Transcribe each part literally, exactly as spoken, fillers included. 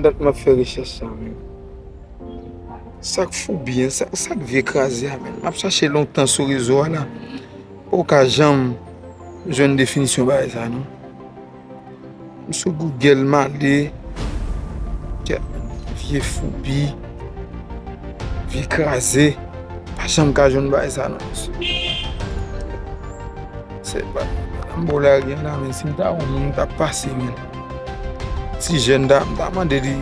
Dat m ap fè rechèch sa menm. Sa k foubi an, sa, sa k vye kraze a menm. M ap chache lontan sou rezo a la. Poko ka janm jwenn definisyon bagay sa non. M sou Google m ale. Kè, vye foubi, vye kraze. Pa janm ka jwenn bagay sa non. Se pa, m bo lari an la, men si m ta wè yon moun m ta pase, men. Ti jèn ta, m ta mande li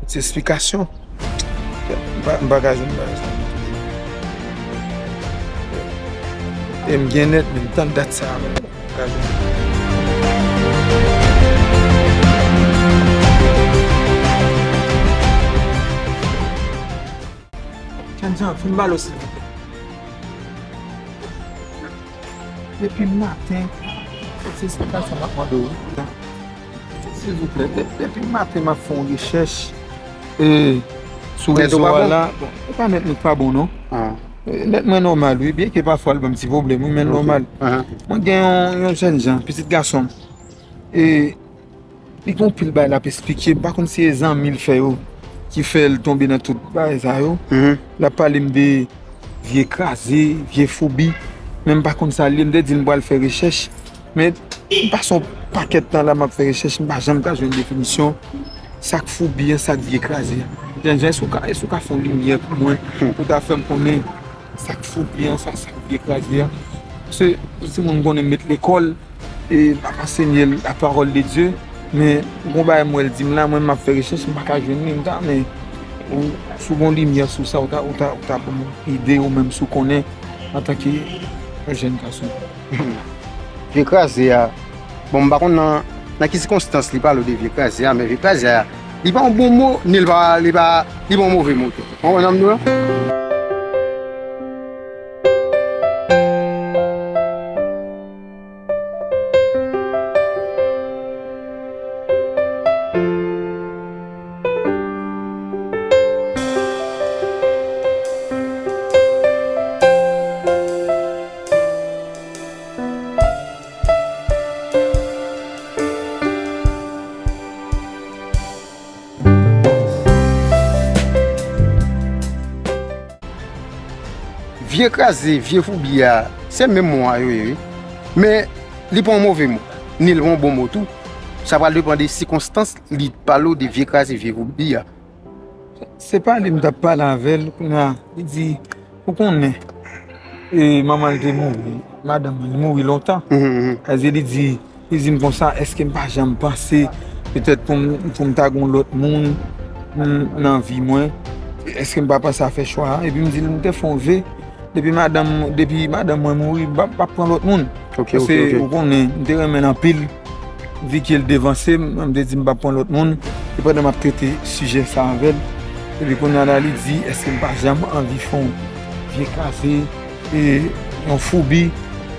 ti esplikasyon. M pa, m pa ka jwenn bagay sa. E m gen nèt, men m tann dat sa, men m pa ka jwenn. Janjan, vin ba l silvouplè. Depi maten, se esplikasyon m ap mande w wi. Silvouplè, de- depi maten m ap fè yon rechèch e, sou rezo a la. Bon, e pa nèt nou k pa bon non. E, nèt mwen nòmal wi, byenke pafwa l ban m ti pwoblèm wi, men l nòmal. Mwen gen yon, yon jènjan, pitit gason m. E, li gen yon pil bagay l ap esplike, m pa konn si e zanmi l fè yo ki fè l tonbe nan tout bagay sa yo. L ap pale m de vye kraze, vye foubi, men m pa konn sa l ye, m te di l m pral fè rechèch, men m pase yon pakèt tan la m ap fè rechèch, m pa janm ka jwenn definisyon sa k foubi an, sa k vye kraze a. Jènjan, èske w ka, èske w ka fè yon limyè pou mwen, pou ta fè m konnen sa k foubi an, sa, sa k vye kraze a? Paske yon timoun m konnen m met lekòl, e m ap ansenye l la parole de Dieu, men gon bagay m wè l di m la, mwen m ap fè rechèch, m pa ka jwenn li, m ta renmen ou, si w gon limyè sou sa, ou ta, ou ta, ou ta ban m ide, ou menm si w konnen, antanke yon jèn gason. Vye kraze a, bon, m pa konn nan, nan ki sikonstans li pale w de vye kraze a, men vye kraze a, li pa yon bon mo, ni li pa, li pa, li pa yon move mo tou. Ou konprann sa m di w la? Vye kraze, vye foubi a, se menm mo a yo ye wi. Men li pa yon move mo, ni li pa yon bon mo tou. Sa pral depann de sikonstans li pale w de vye kraze, vye foubi a. Se pale m t ap pale avè l, kounye a, li di, ou konnen, e, manman l te mouri, madanm li mouri lontan. Sa vle di, li di, li di m konsa, èske m pa janm panse petèt pou m, pou m ta gen yon lòt moun, m, nan vi mwen? Èske m pa panse a fè chwa a? Epi m di l, m te fè yon ve. Depi madanm, depi madanm mwen mouri, m p ap, p ap pran lòt moun. Paske ou konnen, m te renmen l anpil. Vi ke l te vanse m, m te di m p ap pran lòt moun. E pandan m ap trete sijè sa avè l, epi kounye a la, li di, èske m pa janm anvi fè yon vye kraze, e, yon foubi?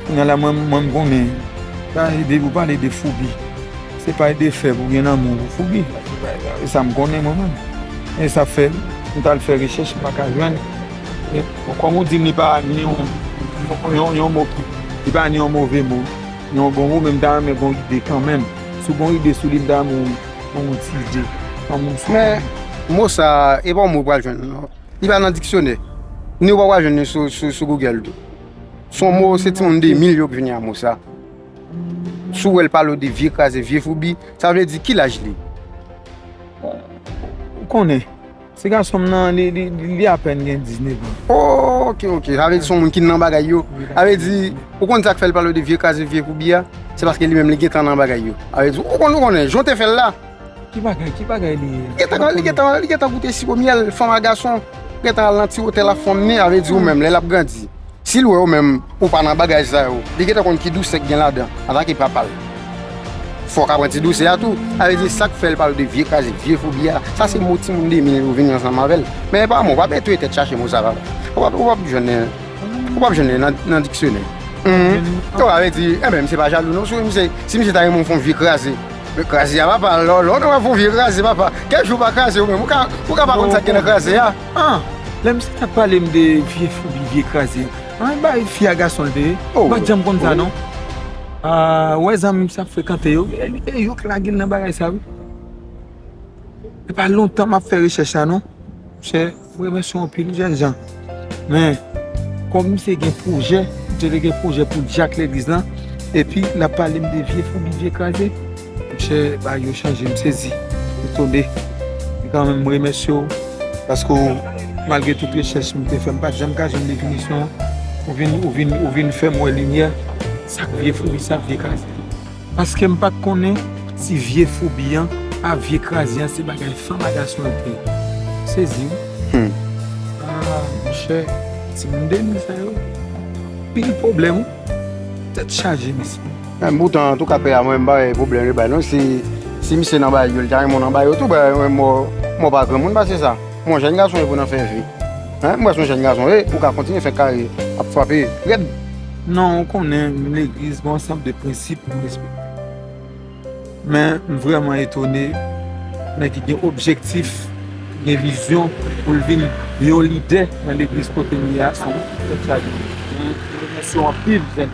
Kounye a la, mwen, mwen, m konnen, sa, depi w pale de foubi, se pa de fè pou gen lanmou pou foubi. E sa m konnen mwen menm. E sa fè m t al fè rechèch, m pa ka jwenn. E, kòm ou di m, li pa ni yon, yon, yon mo ki, li pa ni yon move mo, ni yon bon mo, men m ta renmen gon ide kanmenm. Si w gon ide sou li, m ta renmen w ban m yon ti ide. Ban m yon sou. Men, mo sa, e pa yon mo w pral jwenn non. Li pa nan diksyonè. Ni w pa pral jwenn li sou, sou, sou Google tou. Se yon mo, se timoun de mil yo k vini a mo sa. Si w wè l pale w de vye kraze, vye foubi, sa vle di ki laj li? Ou konnen, ti gason m nan, li, li, li, li apèn gen diznèf an. Oh, ok, ok. Sa vle di se yon moun ki nan bagay yo. Sa vle di, ou konn sa k fè l pale w de vye kraze, vye foubi a? Se paske li menm li gentan nan bagay yo. Sa vle di, ou konn, ou konnen, jan w te fè l la. Ki bagay, ki bagay li ye? Li gentan, li gentan, li gentan goute siwo myèl, fanm a gason. Gentan al nan ti wotèl ap fanm ni, sa vle di ou menm, lè l ap grandi. Si l wè ou menm, ou pa nan bagay sa yo, li gentan konn ki dousè k gen ladan, antanke papa l. Fò w ka pran ti dousè a tou. Sa vle di sa k fè l pale w de vye kraze, vye foubi a. Sa se mo timoun de mil yo vini ansanm avè l. Men pa mo, w ap retounen tèt chache mo sa, papa. Ou p ap, ou p ap jwenn, ou p ap jwenn li nan, nan diksyonè. Sa vle di, enben, misye pa jalou non, si misye, si misye ta renmen w fè yon vye kraze. Men kraze a, papa, lò, lò, nou ap fè yon vye kraze, papa. Kèk jou pa kraze ou menm, ou ka, ou ka pa konn sa k gen nan kraze a. Ah, lè misye t ap pale m de vye foubi, vye kraze. Ah, bay fi a gason l te ye. M pa t janm konn sa non. Ah, ou wè zanmi m sa ap frekante yo, e, e yo k lage l nan bagay sa wi. Se pa lontan m ap fè rechèch la non. Monchè, mwen remèsye w anpil, jènjan. Men, kòm misye gen pwojè, misye te gen pwojè pou dyak legliz lan, epi l ap pale m de vye foubi, vye kraze. Monchè, bagay yo chanje, m sezi, m etone. Men kanmenm, mwen remèsye w, paske w, malgre tout rechèch m te fè, m pa t janm ka jwenn definisyon. Ou vin, ou vin, ou vin fè m wè limyè. Sa k vye foubi, sa k vye kraze. Paske m pa t konnen si vye foubi an ak vye kraze an se bagay fanm ak gason yo te ye. Sezi wi. Hmm. Ah, monchè, timoun de nou sa yo. Pil pwoblèm wi. Tèt chaje, mesye. Men poutan, antouka, pè a, mwen, m pa wè pwoblèm li bay non. Si, si misye nan bay yo, li ta renmen w nan bay yo tou, bay mò, mò pa granmoun pase sa. Mwen, jèn gason, e pou nan fè vi. Hein? Mwen, se yon jèn gason, e ou ka kontinye fè karyè, ap frape rèd. Non, ou konnen, legliz, gen yon ansanm de prensip pou respekte. Men, m vrèman etone, nèg ki gen objektif, ki gen vizyon pou l vin yon lidè nan legliz kote m ye a, se yon tèt chaje. Men, m remèsye w anpil, jèn,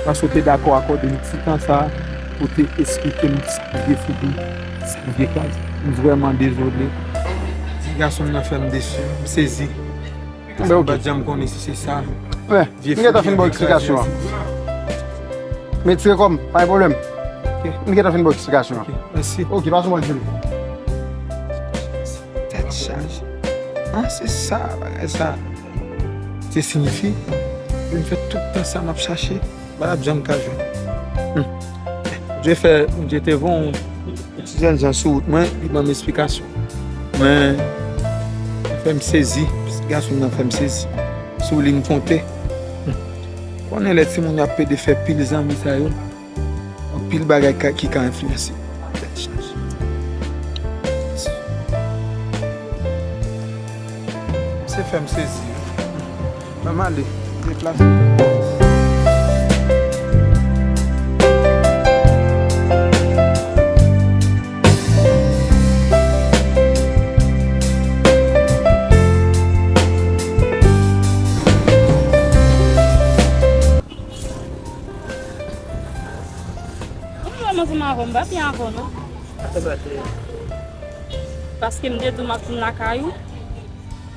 paske w te dakò akòde m ti tan sa a pou w te esplike m sa k vye foubi, sa k vye kraze. M vrèman dezole. Ti gason m nan fè m desi, m sezi. Ben, ok. M pa t janm konnen si se sa. Ben, m gentan fin ba w eksplikasyon an. M retire kò m, pa gen pwoblèm. Ok. M gentan fin ba w eksplikasyon an. Ok, mèsi. Ok, pase yon bòn jounen. Tèt chaje. Ah, se sa, bagay sa. Se siyifi, m fè tout tan sa m ap chache. M pa t ap janm ka jwenn. Hmm. Dye fè, Dye te voye yon ti jènjan sou wout mwen, li ban m esplikasyon. Men, li fè m sezi, gason nan fè m sezi. Sou li m konte. Hmm. Konnen lè timoun yo ap pede fè pil zanmi sa yo, anpil bagay ka, ki ka enfliyanse. Tèt chaje. Se fè m sezi. Ban m ale, deplase. Ou pa manzè m avè m, m pa byen avè w non. Paske m te di w m ap vin lakay ou.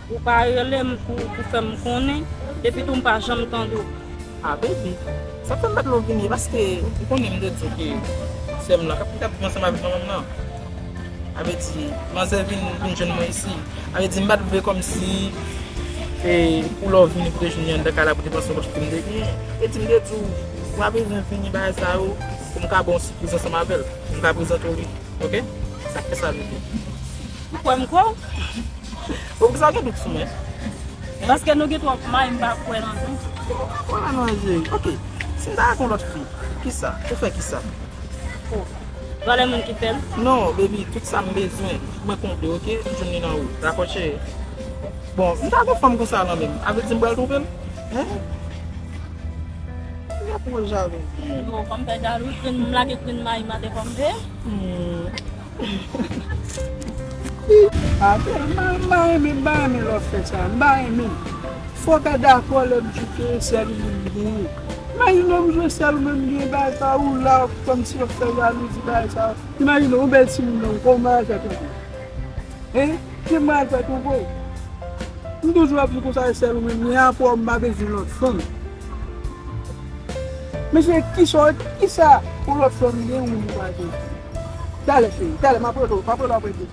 Ou pa rele m pou, pou fè m konnen, epi tou m pa janm tande w. Ah, baby, sa fè m pa t lè w vini, paske ou konnen m te di w ke sè m nan k ap, k ap viv ansanm avèk manman m nan. Sa vle di, manzè vin, vin jwenn mwen isi. Sa vle di, m pa t vle kòmsi, e, pou lè w vini, pou te jwenn li anndan kay la, pou te panse yon lòt fi m te genyen. E di m te di w, ou pa bezwen vini bagay sa yo, pou m ka ba w sipriz ansanm avè l, pou m ka prezante w li. Ok? Sa k fè sa, bebe? Ou kwè m kwè w? Bon, poukisa w gen dout sou mwen? Paske nou gen twòp may, m pa kwè nan nou. Kwè nan nou, cheri. Ok. Si m ta ak yon lòt fi, kisa? Ou fè kisa? Oh. Valè moun ki fè l? Non, baby, tout sa m bezwen, mwen konble, ok? M jwenn li nan ou. Dakò, cheri? Bon, m ta ak yon fanm konsa nan men m. Sa vle di m pral twonpe l? Hein? Ou gen twò jalou. Non, fò m fè jalou, grenn, m lage grenn mayi maten fò m veye. Hmm. Atè, m pa, m pa renmen, m pa renmen lè w fè sa, m pa renmen. Fò w ta dakò lè m di w ke sèl ou menm m genyen. Imajine w bezwen sèl ou menm m genyen, bagay sa ou la, kòmsi w ap fè jalouzi, bagay sa. Imajine w, yon bèl timoun nan, kòman w fè tonbe? Hein? Ki mwen al fè twonpe w? M toujou ap di konsa, e sèl ou menm m gen, apre w m pa bezwen lòt fanm. Mesye, kisa, kisa pou lòt fanm gen ou m pa gen? Talè, cheri, talè, m ap rele w, m ap rele w apre de.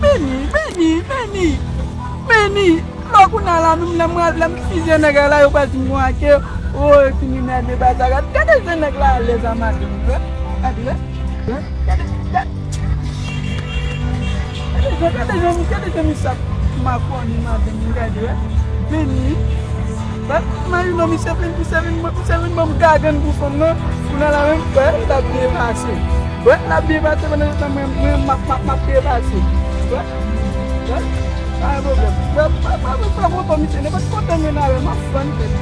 Beni, Beni, Beni, Beni. Lò kounye a la, menm lè m, lè m fizye nèg la, yo pral di m konsa ke, o, e kriminèl, de bagay sa. Gade, gade jan nèg la alèz a madanm, wi. Gade, wi. Gade, gade. Gade jan, gade jan, gade jan misye ap makònen madanm li, gade, wè. Beni. Wè, imajine w, misye vin, misye vin, misye vin ban m gagann pou fanm nan. Kounye a la menm, wè, l ap byen pase. Wè, l ap byen pase pandan se tan mwen, mwen, m ap, m ap, m ap byen pase. Wè, wè, pa gen pwoblèm. Wè, pa, pa, pa, pa foto misye, nenpòt kote m jwenn avè l, m ap fann tèt.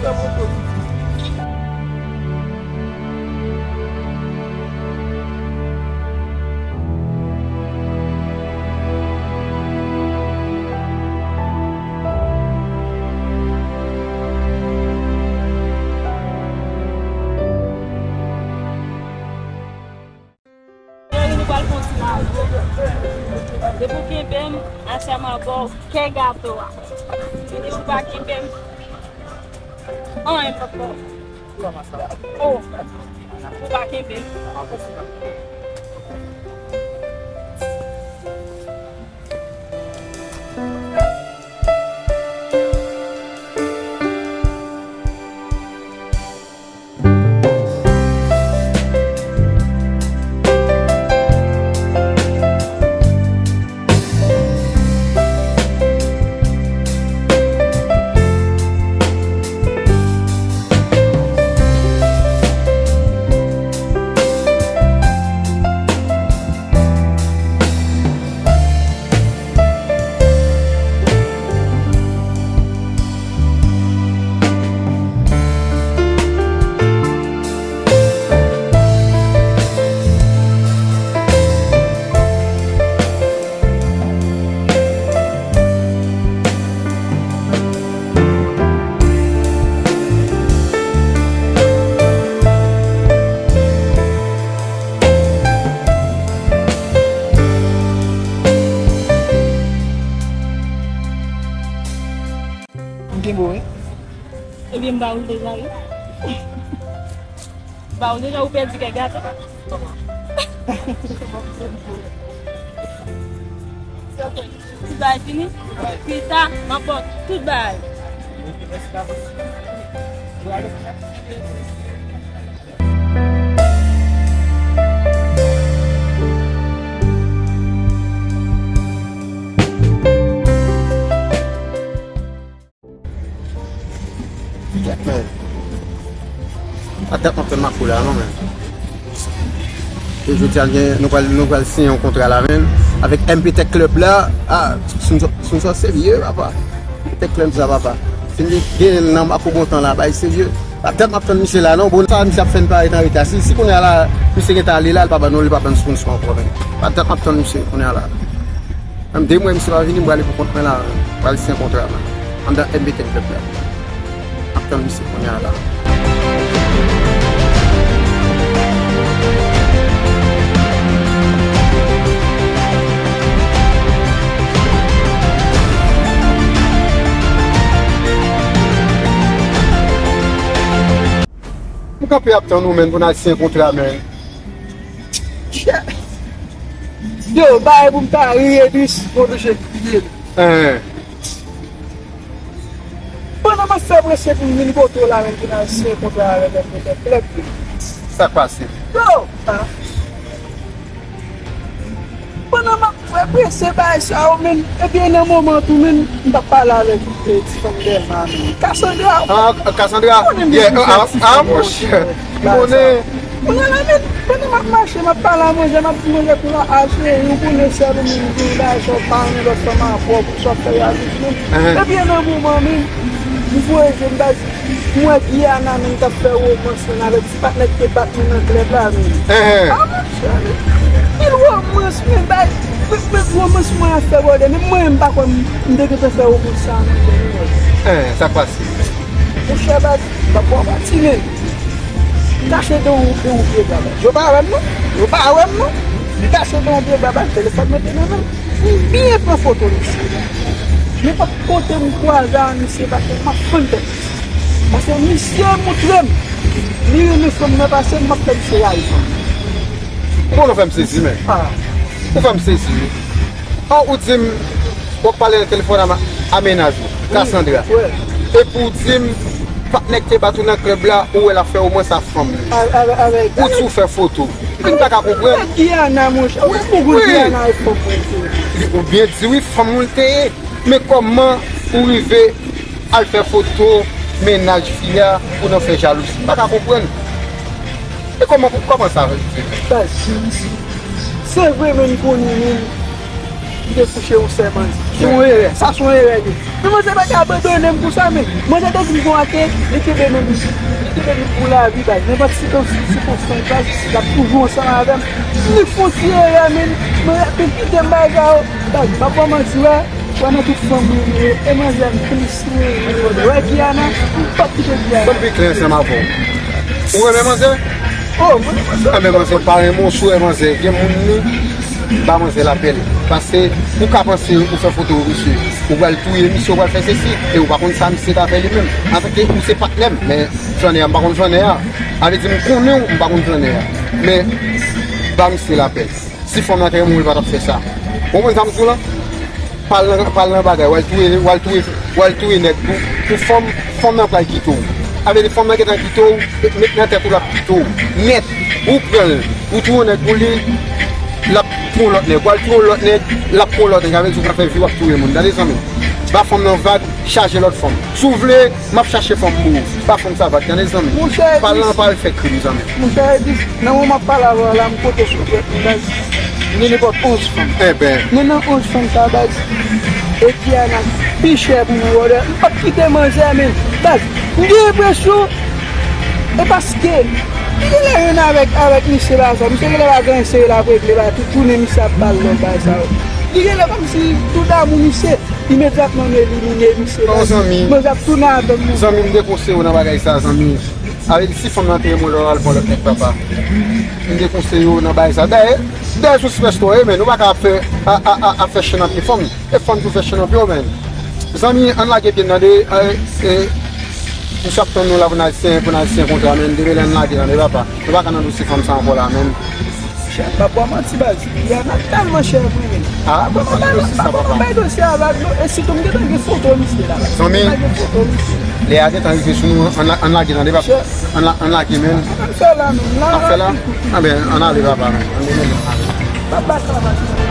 Pa foto misye. Sèlman ba w kè gato a. Ou di ou pa kenbe m. Anyen m p ap ba w. Oh, ou pa kenbe m. M gen bo, wi. Ebyen, m ba ou l deja, wi. M ba ou l deja, ou pèdi kè gato. Tout bagay fini? Pita, m ap ba w tout bagay. Kèt, men. Pa dat m ap tann Mafou la, non, men. E jodi a, gen, nou pral, nou pral siyen yon kontra la, men. Avèk M P Tech Club la, ah, si nou, si nou sòt serye, papa. M P Tech Club sa, papa. Si nou gen nan Mafou bon tan la, bay serye. Pa dat m ap tann misye la, non. Bon, sa misye ap fè n parèt an reta. Si, si kounye a la, misye gentan ale la, li pa ban nou, li pa ban n sponsor ankò, men. Pa dat m ap tann misye kounye a la. Menm de mwa misye pa vini, m prale pou kont mwen la, m pral siyen kontra mwen anndan M B T Club la. M ap tann misye kounye a la. M kanpe ap tann ou, menn, pou n al siyen kontra, menn. Yo, bay pou m ta ri, Edris, bon, touche. Hein. Pandan m ap fè prese pou m vin kote w la, menn, pou n al siyen kontra avèk M P Tech Club. Sa k pase? Yo, ah. Pandan m ap fè prese bagay sa yo, menn, ebyen, nan moman tou, menn, m t ap pale avèk, eh, ti fanm Dèlma, menn. Cassandra. Ah, Cassandra. Ou konnen m gen ah, ah, monchè. M konnen. Kounye a la, menn, pandan m ap mache, m ap pale a manzè, m ap di manzè, kou la, a cheri, ou konnen sèl ou menm ki gen bagay sa, ou pa renmen lòt fanm ankò, pou sa w fè y a viv menm. Ebyen, nan moman, menn, m voye je m, baz, m wè Gianna, menn, k ap fè womans, menn, avèk ti patnè ki te bat nou nan klèb la, menn. Ah, monchè, menn. Pil womans, menn, bay, menn, menn, womans mwen ap fè bòde, menn mwen, m pa kwè m, m te gentan fè womans sa, menn, menn. Sa k pase? Monchè, baz, m ap ba w manti, menn. M tache dan yon, dan yon pye bwa, baz. Yo pa wè m, non. Yo pa wè m, non. M tache dan yon pye bwa, baz, telefòn mwen te nan men m. M byen pran foto misye. Nenpòt kote m kwaze a misye, pase m ap fann tèt misye. Pase misye montre m li renmen fanm nan pase m, m ap fè misye rayi fanm nan. Bon, ou fè m sezi, men. Ah. Ou fè m sezi, wi. An, ou di m, w ap pale nan telefòn a, a mennaj ou, Cassandra. Epi ou di m, patnè k te bat ou nan klèb la, ou wè l ap fè womans a fanm li. Ou di w fè foto. Epi m pa ka konprann. Gianna, monchè, ou konn Gianna e fanm mwen. Ou byen di wi, fanm ou l te ye. Men kòman ou rive al fè foto mennaj fi a pou nan fè jalouzi? M pa ka konprann. E kòman, kòman sa rive? Baz, se vre, menn, m konnen, menn, m te kouche yon sè manzè. Se yon erè. Sa se yon erè, li. Men manzè pa ka abandone m pou sa, menn. Manzè te di m konsa ke li kenbe menm, li kenbe m pou lavi, baz. Nenpòt sikonstans, sikonstans, baz, l ap toujou ansanm avè m. Li fè yon ti erè, menn. Manzè te kite m bagay sa yo. Baz, m ap ba w manti, wè. Wè nan tout fanm mwen ye, e manzè m plis mwen ye. Wè Gianna, m p ap kite Gianna. Ban m pi klè ansanm avè w. Ou renmen manzè? Oh, mwen renmen manzè. Enben, manzè pa renmen w, si w wè manzè gen moun li, Ba manzè lapèl. Paske ou ka panse ou fè foto misye, ou pral touye misye, ou pral fè sesi, e ou pa konn sa misye ka fè li menm. Antanke ou se patnè m, men flannè a, m pa konn flannè a. A vle di m konnen w, m pa konn flannè a. Men ba misye lapèl. Si fanm nan te renmen w, li pa t ap fè sa. Ou konprann sa m di w la? Pal nan, pal nan bagay, w al touye, w al touye, w al touye nèg pou, pou fanm, fanm nan pral kite w. A vle di fanm nan gentan kite w, met nan tèt ou l ap kite w. Nèt, ou pran l, ou touye yon nèg pou li, l ap pran yon lòt nèg. W al touye yon lòt nèg, l ap pran yon lòt nèg. A vle di w ka fè vi w ap touye moun. Tande zanmi m. Ba fanm nan vag, chaje lòt fanm. Si w vle, m ap chache fanm pou ou. Ba fanm sa vag, tande zanmi m. Monchè, pal nan pa al fè krim, zanmi m. Monchè Edis, nan moman m ap pale avè w la, m pote sou tèt mwen, baz. M gen nenpòt onz fanm. Enben. Men nan onz fanm sa, baz, Eliana pi chè pou mwen, brother. M p ap kite manzè, men, baz, m gen enpresyon, e paske, li genlè jwenn avèk, avèk misye la, sa. Misye genlè pa gen seri l ap regle, ba, tou tounen misye ap ba l lòt, bagay sa yo. Li genlè kòmsi tou damou misye. Imedyatman m elimine misye. Non, zanmi. Mwen ap tounen avè m. Zanmi m, dekonseye w nan bagay sa, zanmi. A vle di si fanm nan te renmen w, lè w al pran lòt nèg, papa. M dekonseye w nan bagay sa. Dayè, dayè sou sipèsto ye, men nou pa ka ap fè, a, a, a, ap fè chen nan pye fanm. E fanm tou fè chen nan pye w, men. Zanmi, ann lage pye n nan de, e, e, misye ap tann nou la pou n al siyen, pou n al siyen kontra, men. Depi lè ann lage tande, papa. Nou pa ka nan dosye fanm sa ankò la, men. Chè, m p ap ba w manti, baz. Eliana tèlman chè pou mwen. Ah, bon, pa ban nou dosye sa, papa. Pa ban nou dosye a vag, non. E sitou m gentan gen foto misye la. Zanmi, m gentan gen foto misye. Lè a gentan rive sou nou, ann la-, ann lage tande, papa. Chè. Ann la-, ann lage, men. Ann fè la, menm la. Ann fè la? Anben, ann ale, papa, men. Ann ale, men. Pa bat la, baz.